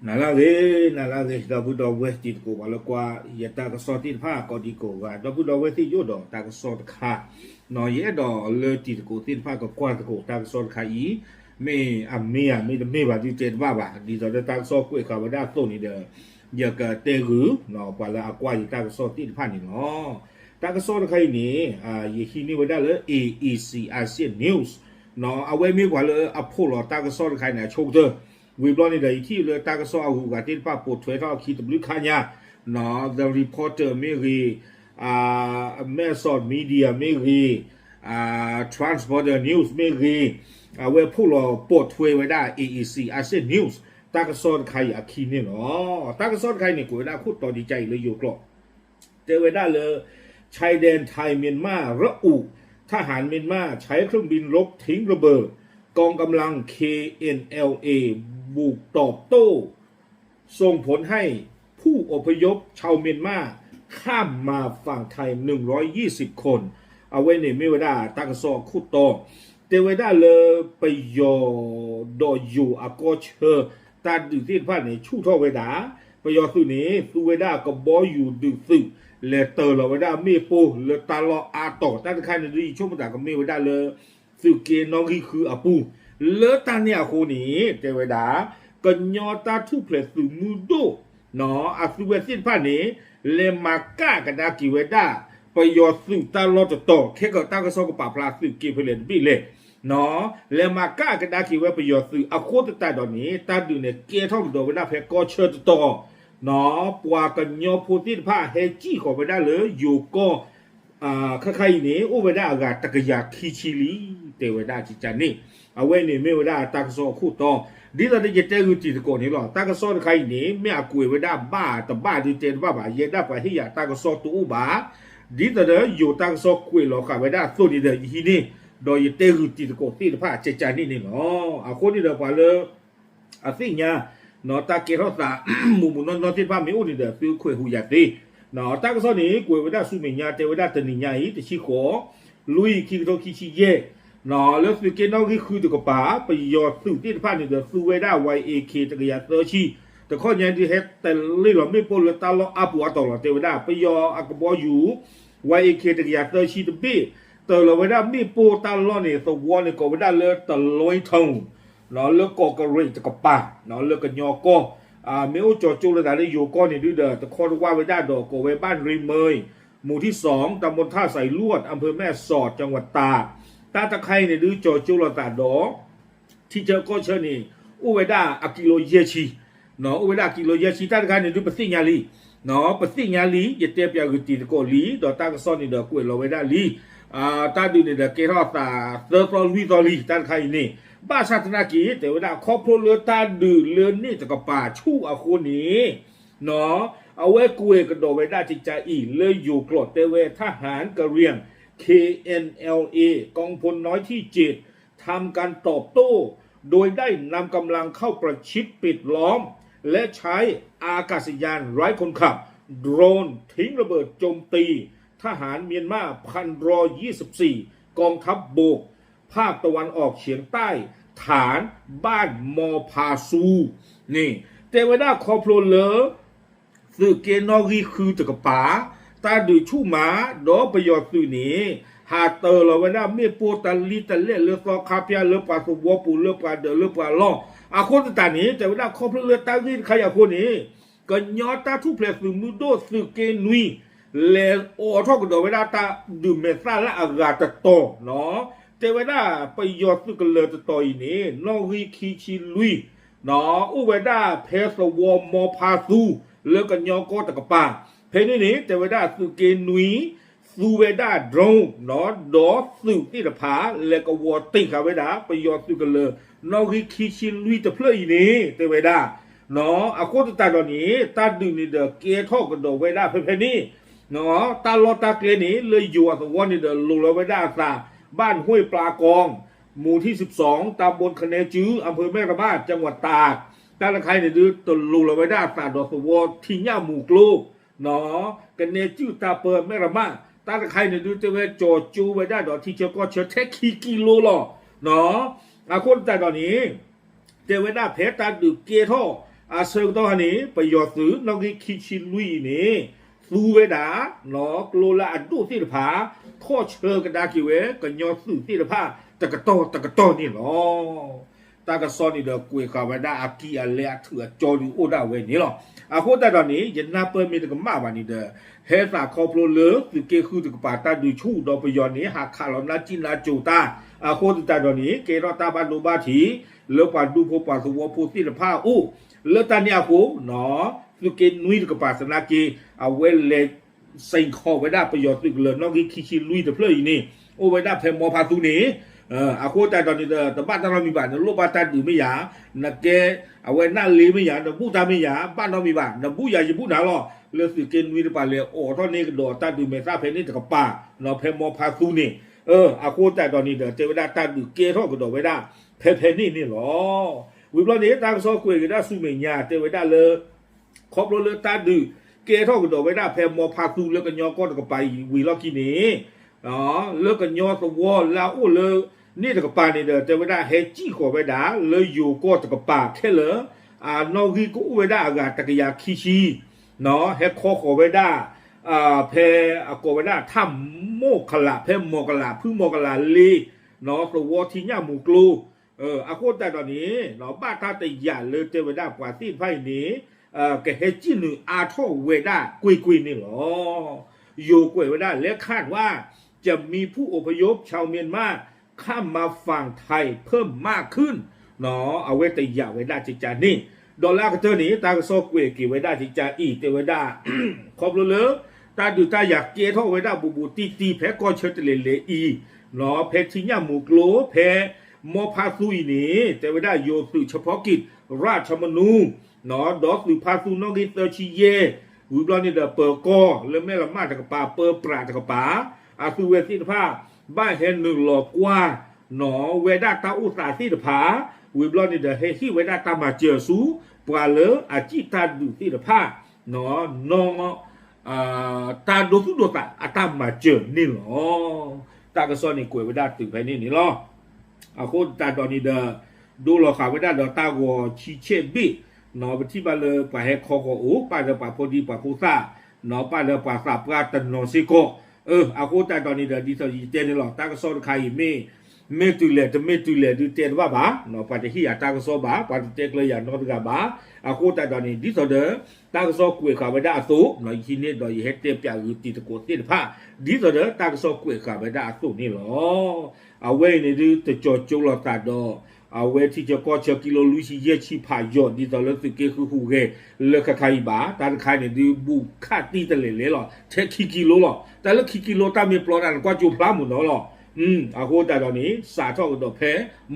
နၤလၢအဂ့ၤ, နၤလၢအဂ့ၤ, ဒီပုၢ်ဒီဝဲၢ်တံၤသကိးပှၤလၢကွၢ်ယတၢ်ကစီၣ်သ့ၣ်တဖၣ်ကိးဒံကိးဂၤ, ဒီပုၢ်ဒီဝဲၢ်သ့ၣ်ယအိၣ်ဒီးတၢ်ကစီၣ်တခါ, ယအဲၣ်ဒိးလၢတံၤသကိးသ့ၣ်တဖၣ်ကကွၢ်သကိးတၢ်ကစီၣ်တခါအံၤ, မ့ၢ်အမ့ၢ်ဧါ မ့ၢ်တမ့ၢ်ဘၣ်ဒုးတဲတဘၣ်ဘၣ်, ဒ်သိးဒီးတၢ်ကစီၣ်ကွဲးဃာ်ဝဲဒၣ်အသိးန့ၣ်ဒီး ယကတဲဂုာ် ပှၤလၢအကွၢ်ယတၢ်ကစီၣ်သ့ၣ်တဖၣ်န့ၣ်လီၤ. တၢ်ကစီၣ်တခါအံၤန့ၣ် ယဟံးန့ၢ်ဝဲဒၣ်လၢ A E C Asia News, အဝဲမ့ၢ်ပှၤလၢအဖိးလီၤတၢ်ကစီၣ်တခါအံၤန့ၣ် အဆိကတၢၢ်, ဝံၤဘျီန့ၣ်ဒီး ယထံၣ်လၢတၢ်ကစီၣ်အဂုၤအဂၤသ့ၣ်တဖၣ်ပိာ်ထွဲထီၣ်အခံတဘျုးခါညါ, The Reporter မ့ၢ်ဂ့ၤ, Mae Sot Media မ့ၢ်ဂ့ၤ, Transborder News မ့ၢ်ဂ့ၤ, အဝဲဖိးလီၤပိာ်ထွဲဝဲဒၣ် A E C Asia News တၢ်ကစီၣ်တခါအံၤအခံန့ၣ်လီၤ. တၢ်ကစီၣ်တခါအံၤန့ၣ် ကွဲးဝဲဒၣ်ခိၣ်တီဒ်အံၤလၢယိၤကျိာ် တဲဝဲဒၣ်လၢ ชายแดนไทยเมียนมาระอุ ทหารเมียนมาใช้เครื่องบินรบทิ้งระเบิด กองกำลัง เค เอ็น แอล เอ บุกตอบโต้ ส่งผลให้ผู้อพยพชาวเมียนมาข้ามมาฝั่งไทย หนึ่งร้อยยี่สิบคน အဝဲန့ၣ်မ့ၢ်ဝဲဒၣ်တၢ်ကစီၣ်အခိၣ်တီ, တဲဝဲဒၣ်လၢပယီၤဒီးယိၤအကီၢ်ဆၢ တၢ်ဒုးသ့ၣ်တဖၣ်န့ၣ် ဆူၣ်ထီၣ်ဝဲဒၣ်, ပယီၤသုးန့ၣ် သူဝဲဒၣ်ကဘီယူၤဒုးသုး လဲၤတၢၤလီၤဝဲဒၣ်မ့ၣ်ပိၢ်လၢတၢ်လီၢ်အါတီၤ, တၢ်တခါန့ၣ်ဒုး ယဆိကမိၣ်သးကမ့ၢ်ဝဲဒၣ်လၢ သုးက့နီၣ်ဂံၢ်ဃုအပူၤ, လၢတၢ်န့ၣ်အဃိန့ၣ် တဲဝဲဒၣ် ကညီတၢ်ထူၣ်ဖျဲးသုးမုၢ်ဒိၣ် အသုဝဲသ့ၣ်တဖၣ်န့ၣ် လဲၤမၤကၣ်ကဒါက့ၤဝဲဒၣ် ပယီၤသုးတၢ်လီၢ်တတီၤ, ခဲကတၢ်ကစီၣ်ကပာ်ဖျါသုးက့ဖဲလဲၣ်တဘ့ၣ်လဲၣ်, လဲၤမၤကၣ်ကဒါက့ၤဝဲပယီၤသုးအဃိသတးဒီးန့ၣ် တၢ်ဒုးန့ၣ်ကဲထီၣ်ကဒီးဝဲဒၣ်ဖဲကီၢ်ဆၢတတီၤ, ပှၤကညီဖိသ့ၣ်တဖၣ်ဟဲစံၣ်ဃီၤဝဲဒၣ်လၢယိၤကီၢ် ခါခါအံၤန့ၣ် အိၣ်ဝဲဒၣ်အဂၤတကယၤခံဆံလံ, တဲဝဲဒၣ်ကကန့ၣ်, အဝဲန့ၣ်မ့ၢ်ဝဲဒၣ်တၢ်ကစီၣ်အခိၣ်တီ, ဒ်သိးဒီးယတဲဂုာ်တံၤသကိးန့ၣ်လီၤ. တၢ်ကစီၣ်တခါအံၤန့ၣ် မ့ၢ်အကွဲးဝဲဒၣ်ဘၣ်တဘၣ်ဒုးတဲတဘၣ်ဘၣ်, ယဲဒၣ်ပှၤဟ့ၣ်ယၤတၢ်ကစီၣ်တအိၣ်ဘၣ်, ဒ်သိးဒီးယိၤတၢ်ကစီၣ်ကွဲးလီၤဃာ်ဝဲဒၣ်အသိးန့ၣ်ဒီး ယဟံးန့ၢ် ဒီးယတဲဂုာ်တံၤသကိးသ့ၣ်တဖၣ်ကကန့ၣ်န့ၣ်လီၤ. အဃိန့ၣ်ဒီးပှၤလၢ အသ့ၣ်ညါ တၢ်ကဲထီၣ်သး မုာ်မုာ်နီၢ်နီၢ်သ့ၣ်တဖၣ်မ့ၢ်အိၣ်န့ၣ်ဒီး သုခွဲးဟူးယာ်သ့, တၢ်ကစီၣ်န့ၣ် ကွဲးဝဲဒၣ်ဆူမဲာ်ညါ တဲဝဲဒၣ်တနံၤညါအံၤ တဆံဃိး လွံၢ် ခံကထိခံဆံယဲၢ်, လၢသုးက့နီၣ်ဂံၢ်ဃုတကပၤ ပယီၤသုးသ့ၣ်တဖၣ်န့ၣ်ဒီး သူဝဲဒၣ် Y A K တကယၤသၢဆံ, တခီညါဒုးဟဲတၢၤလီၤမ့ၣ်ပိၢ်လၢတၢ်လီၢ်အါပူၤအါတီၤလီၤ. တဲဝဲဒၣ် ပယီၤအကဘီယူၤ Y A K တကယၤသၢဆံတဘ့ၣ် တၢၤလီၤဝဲဒၣ်မ့ၣ်ပိၢ်တၢ်လီၢ်န့ၣ် သဝီန့ၣ်ကိးဝဲဒၣ်လၢ တလွဲထိၣ် လၢကီးကရံးတကပၤ လၢကညီကီၢ်, မ့ၢ်အိၣ်ကၠီၤကၠိလိာ်သးလၢယိၤကီၢ်န့ၣ်ဒုဒီး တခီတဝၢ်ဝဲဒၣ်ဒီး ကိးဝဲ บ้านริมเมย หมู่ที่สอง ตำบลท่าสายลวด อำเภอแม่สอด จังหวัดตาก တၢ်တခါအံၤန့ၣ်ဒု ကၠီၤကၠိလိာ်သးဒီး ထံဆၢကီၢ်ဆၢန့ၣ် အိၣ်ဝဲဒၣ်အကံလိယဲၢ်ဆံ, အိၣ်ဝဲဒၣ်အကံလိယဲၢ်ဆံ တၢ်တခါန့ၣ်ဒု ပသ့ၣ်ညါလံ, ပသ့ၣ်ညါလံ ယတဲပၠးဂုာ်တံၤသကိးလံ ဒီးတၢ်ကစီၣ်န့ၣ်ဒီးကွဲးလီၤဝဲဒၣ်လံ, တၢ်ဒုးန့ၣ်ဒီးကဲထီၣ်အသးသၢသီလွံၢ်သီလံ တၢ်တခါအံၤန့ၣ်, ဘၣ်ဆၣ်သနာ်က့ တဲဝဲဒၣ်ခီဖျိလၢတၢ်ဒုးလၢန့ၣ်တကပၤဆူၣ်အဃိန့ၣ် အဝဲကွဲးကဒီးဝဲဒၣ်ကကအံၤ လၢယိၤကျိာ်တဲဝဲ ทหารกะเหรี่ยง เคเอ็นแอลเอ กองพลน้อยที่เจ็ด ทำการตอบโต้ โดยได้นำกำลังเข้าประชิดปิดล้อม และใช้อากาศยานไร้คนขับ โดรนทิ้งระเบิดโจมตีทหารเมียนมาพันร้อยยี่สิบสี่ กองทัพบก ภาคตะวันออกเฉียงใต้ ฐานบ้านมอพาซู န့ၣ် တဲဝဲဒၣ်ခီဖျိလၢ သုးက့နီၣ်ဂံၢ်ဃုတကပၤ တၢ်ဒုးဆူၣ်မး ဒီးပယီၤသုးန့ၣ် ဟးတၢၤလီၤဝဲဒၣ်မ့ၣ်ပိၢ်တလံတလဲၣ်လၢသီခါဖၠၣ်လၢပှၤသဝီပူၤလၢပှၤဒၢးလၢပှၤလီၢ် အဃိသတးန့ၣ် တဲဝဲဒၣ်ခီဖျိလၢတၢ်ဂ့ၢ်တခါအံၤအဃိန့ၣ် ကညီတၢ်ထူၣ်ဖျဲးသုးမုၢ်ဒိၣ်သုးက့နွံ လဲၤအိးထီၣ်ကဒီးဝဲဒၣ်တၢ်ဒုးမဲာ်သၣ်လၢအဂၤတတီၤ တဲဝဲဒၣ်ပယီၤသုးကလၢၤတတီၤအံၤန့ၣ် နီၣ်ဂံၢ်ခံဆံလွံၢ် အိၣ်ဝဲဒၣ်ဖဲသဝီမီဖါသူ လၢကညီကီၢ်တကပၤ ဖဲန့ၣ်န့ၣ် တဲဝဲဒၣ်သုးက့နွံ သူဝဲဒၣ် drone ဒီးသုးသ့ၣ်တဖၣ် လဲၤကဝီၤတ့ၢ်ဃာ်ဝဲဒၣ် ပယီၤသုးကလၢၤ နီၣ်ဂံၢ်ခံဆံလွံၢ်တဖျၢၣ်အံၤန့ၣ် တဲဝဲဒၣ် အဃိသတးဒီးန့ၣ် တၢ်ဒုးန့ၣ်ဒီးကဲထီၣ်ကဒီးဝဲဒၣ်ဖဲဖဲန့ၣ် တၢ်လီၢ်တၢ်ကျဲန့ၣ် လၢယိၤအသဝီန့ၣ်ဒီး လိၤလီၤဝဲဒၣ်အသး บ้านห้วยปลากอง หมู่ที่สิบสอง ตำบลคะแนจื้อ อำเภอแม่ระมาด จังหวัดตาก တၢ်တခါအံၤန့ၣ်ဒု တလိၤလီၤဝဲဒၣ်အသးဒီးသဝီထံညၣ်မူၤကျိ ကနဲကုၢ် တၢ်ပၢ မဲၣ်ရမး တၢ်တခါအံၤန့ၣ်ဒု တဲဝဲကၠီၤကၠိဝဲဒၣ်ဒီးထံဆၢကီၢ်ဆၢထဲခံကံလိလီၤ. အဃိသတးဒီးန့ၣ် တဲဝဲဒၣ်ဖဲတၢ်ဒုးကဲထီၣ် အဆၢကတီၢ်န့ၣ် ပယီၤသုးနီၣ်ဂံၢ်ခံဆံလွံၢ်အံၤန့ၣ် သူဝဲဒၣ် ကျိလၢအဒိၣ်သ့ၣ်တဖၣ် ထီၣ်ဆၢကဒါက့ၤဝဲ ကညီသုးသ့ၣ်တဖၣ် တကတီၢ်တကတီၢ်န့ၣ်လီၤ. တၢ်ကစီၣ်န့ၣ်ဒီးကွဲးဃာ်ဝဲဒၣ်အကံၢ်အလဲအထူးအကၠီဒုးအိၣ်ဒၣ်ဝဲန့ၣ်လီၤ. အဃိသတးဒီးန့ၣ် ယနၢ်ပၢၢ်မ့ၢ်တကမၣ်ဘၣ်န့ၣ်ဒီး ဟဲသးခီဖျိလၢသုးက့ဃုတကပၤတၢ်ဒုးဆူၣ်ဒီးပယီၤန့ၣ် ဟးခးလီၤနၢ်စံၣ်နၢ်စိၤတၢ် အဃိသတးဒီးန့ၣ် ကဲထီၣ်တၢ်ဘၣ်ဒိဘၣ်ထံး လၢပှၤဒူဖိပှၤသဝီဖိသ့ၣ်တဖၣ်အအိၣ် လၢတၢ်န့ၣ်အဃိ သုးက့နွံတကပၤသနာ်က့ အဝဲလဲၤ စ့ၣ်ခီၣ်ဝဲဒၣ်ပယီၤသုးကလၢၤနီၣ်ဂံၢ်ခံဆံလွံၢ်တဖျၢၣ်အံၤန့ၣ် အိၣ်ဝဲဒၣ်ဖဲမီဖါသူန့ၣ် အဃိသတးဒီးန့ၣ်ဒီး တဘၣ်တၢ်နီတမံၤဘၣ် နလိၣ်ဘၣ်တၢ်ဒုးမ့ၢ်ယၤ နကဲ အဝဲနၢ်လ့မ့ၢ်ယၤ နဘူၣ်တၢ်မ့ၢ်ယၤ ဘၣ်နီတမံၤဘၣ် နဘူၣ်ယၤယဘူၣ်နၤလီၤ လၢသုးက့နွံတကပၤလဲၤအိးထီၣ်န့ၢ်ကဒီးတၢ်ဒုးမဲာ်သၣ်ဖဲန့ၣ်တကပၤ ဖဲမီဖါသူန့ၣ် အဃိသတးဒီးန့ၣ်ဒီး တဲဝဲဒၣ်တၢ်ဒုးကဲထီၣ်ကဒီးဝဲဒၣ် ဖဲဖဲန့ၣ်န့ၣ်လီၤ. ဝံၤဘျီန့ၣ် တၢ်ကစီၣ်ကွဲးက့ၤဒၣ်ဆူမဲာ်ညါ တဲဝဲဒၣ်လၢ ခီဖျိလၢတၢ်ဒုးကဲထီၣ်ကဒီးဝဲဒၣ်ဖဲမီဖါသူလၢကညီကီၢ်တကပၤအံၤဝံၤလီၢ်ခံန့ၣ် လၢကညီသဝီလၢအအိၣ်လၢန့ၣ်တကပၤန့ၣ်ဒီး တဲဝဲဒၣ်ဟဲစံၣ်ဃီၤဝဲဒၣ်လၢယိၤကီၢ်တကပၤခဲလၢာ် အနီၣ်ဂံၢ်ကအိၣ်ဝဲဒၣ်အဂၤတကယၤခံဆံ ဟဲခီဃီၤဝဲဒၣ် ဖဲအကိးဝဲဒၣ်ထၣ်မိၢ်ကလး ဖဲမိၢ်ကလး ဖုမိၢ်ကလးလ့ သဝီထံညၣ်မူၤကျိ အဃိသတးဒီးန့ၣ် ဘၣ်တၢ်တယာ်လၢတဲဝဲဒၣ်ပှၤသ့ၣ်တဖၣ်အံၤန့ၣ် ကဟဲစံၣ်နုာ်အါထီၣ်ဝဲဒၣ်ကွ့ၢ်ကွ့ၢ်န့ၣ်လီၤ. ယိၤကွဲးဝဲဒၣ်လဲၤခးဝဲ จะมีผู้อพยพชาวเมียนมา ข้ามมาฝั่งไทยเพิ่มมากขึ้น အဝဲတယာ်ဝဲဒၣ်ကကန့ၣ် ဒီးလၢအကတၢၢ်န့ၣ် တၢ်ကစီၣ်ကွဲးက့ၤဝဲဒၣ်ကကအံၤ တဲဝဲဒၣ် ခီဖျိလၢ တၢ်ဒုးတၢ်ယၤကဲထီၣ်ဝဲဒၣ်ဘူးဘူးတံၢ်တံၢ် ဖဲကီၢ်ဆၢတလဲၤလဲၤအံၤ ဖဲထံညၣ်မူၤကျိ ဖဲမီဖါသူအံၤန့ၣ် တဲဝဲဒၣ်ယိၤသုး เฉพาะกิจ ราชธรรมนูญ ဒီးသုးဖါသူနီၣ်ဂံၢ်သၢဆံယဲၢ် ဝံၤဘျီန့ၣ်ဒီးပၢၤကီၢ်လၢမဲၢ်လမၢ်တကပၤ ပၢပြးတကပၤ အသုဝဲသ့ၣ်တဖၣ် ဘၣ်ဟဲနုာ်လီၤကွၢ် ဝဲဒၣ်တၢ်အိၣ်သးသ့ၣ်တဖၣ် ဝံၤဘျီန့ၣ်ဒီးဟဲဟ့ၣ်ဝဲဒၣ်တၢ်မၤစၢၤဆူ ပှၤလၢအစံၣ်တၢ်ဒုးသ့ၣ်တဖၣ် နီၢ် တၢ်ဒိသူၣ်ဒိသးအတၢ်မၤစၢၤန့ၣ်လီၤ. တၢ်ကစီၣ်န့ၣ်ကွဲးဝဲဒၣ်တုၤဖဲန့ၣ်န့ၣ်လီၤ. အဃိသတးဒီးန့ၣ်ဒီး ဒိလီၤဃာ်ဝဲဒၣ်ဒီးတၢ်ဂီၤဆံဆဲၣ်ဘ့ၣ် ပထံၣ်ဘၣ်လၢပှၤဟဲခီဂီၤအိၣ် ပၣ်ဒီးပှၤဖိဒံပှၤဖိသၣ် ပၣ်ဒီးပှၤသးပှၢ်တနီၤစ့ၢ်ကီး အဃိသတးဒီးန့ၣ်ဒီး ဒ်သိးယတဲန့ၣ်လီၤ တၢ်ကစီၣ်တခါအံၤမ့ၢ် မ့ၢ်တုၤလဲၣ်တမ့ၢ်တုၤလဲၣ်ဒုးတဲတဘၣ်ဘၣ် ပှၤတဟ့ၣ်ယၤတၢ်ကစီၣ်ဘၣ် ပှၤတတဲကျၢၤယၤနီတဂၤဘၣ် အဃိသတးဒီးန့ၣ် ဒ်သိးဒီး တၢ်ကစီၣ်ကွဲးဃာ်ဝဲဒၣ်အသိး ယဟံးန့ၢ်ဒီးယဟဲတဲပၠးဂုာ်တံၤသကိးသ့ၣ်တဖၣ် ဒ်သိးဒီးတၢ်ကစီၣ်ကွဲးဃာ်ဝဲဒၣ်အသိးန့ၣ်လီၤ. အဝဲအံၤန့ၣ်ဒုးတကၠီၤကၠိလီၤသးဒီး အဝဲထံဆၢကီၢ်ဆၢကံလိလွံၢ်ဆံယဲၢ်ဆံဖးယိာ် ဒ်သိးလၢသုးက့ဃုဟူးဂဲၤလၢခါခါအံၤဘၣ် တၢ်တခါအံၤန့ၣ်ဒုးဘူးခးတံၢ်တလဲၤလဲၤလီၤ ထဲခံကံလိလီၤ တၢ်လၢခံကံလိတၢ်မ့ၢ်ပျီဒၣ်နကွၢ်ကၠိဖျါမုၢ်နီၤလီၤ အဃိသတးဒီးန့ၣ် စးထီၣ်ကဒီးဖဲ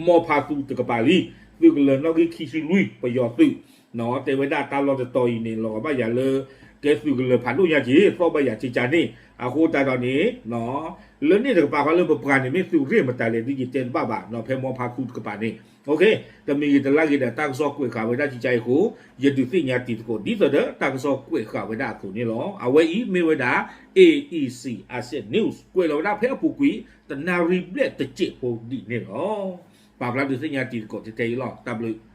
မီဖါသူတကပၤလံ သုးကလၢၤနီၣ်ဂံၢ်ခံဆံလွံၢ် ပယီၤသုး တဲဝဲဒၣ်တၢ်လီၢ်တတီၤအံၤန့ၣ် လီၤဂာ်ဘၣ်ယၤလၢ ကဲသုးကလၢၤဖးဒိၣ်ညါက့ၤ သီၣ်ဘၣ်ယၤကကန့ၣ် အဃိသတးဒီးန့ၣ် လၢန့ၣ်တကပၤဃီလၢပပှၤန့ၣ် မ့ၢ်သုးရ့ၣ်မတၤလဲၣ်ဒ်ယတဲတဘၣ်ဘၣ် ဖဲမီဖါသူတကပၤန့ၣ် တမံၤဂ့ၤတလါဂ့ၤဒီး တၢ်ကစီၣ်ကွဲးဃာ်ဝဲဒၣ်ကကအံၤအဃိ ယဒုးသ့ၣ်ညါတံၤသကိး ဒ်သိးဒီးတၢ်ကစီၣ်ကွဲးဃာ်ဝဲဒၣ်အသိးန့ၣ်လီၤ. အဝဲအံၤမ့ၢ်ဝဲဒၣ် A E C Asia News ကွဲးလီၤဝဲဒၣ်ဖဲအပူၤကွံာ် တနၣ်ရံၣ်ဘျဲၣ်တစဲးဖိဒ်န့ၣ်လီၤ. ပာ်ဖျါဒုးသ့ၣ်ညါတံၤသကိးတဲတဲအံၤလီၤ. တၢ်ဘျုး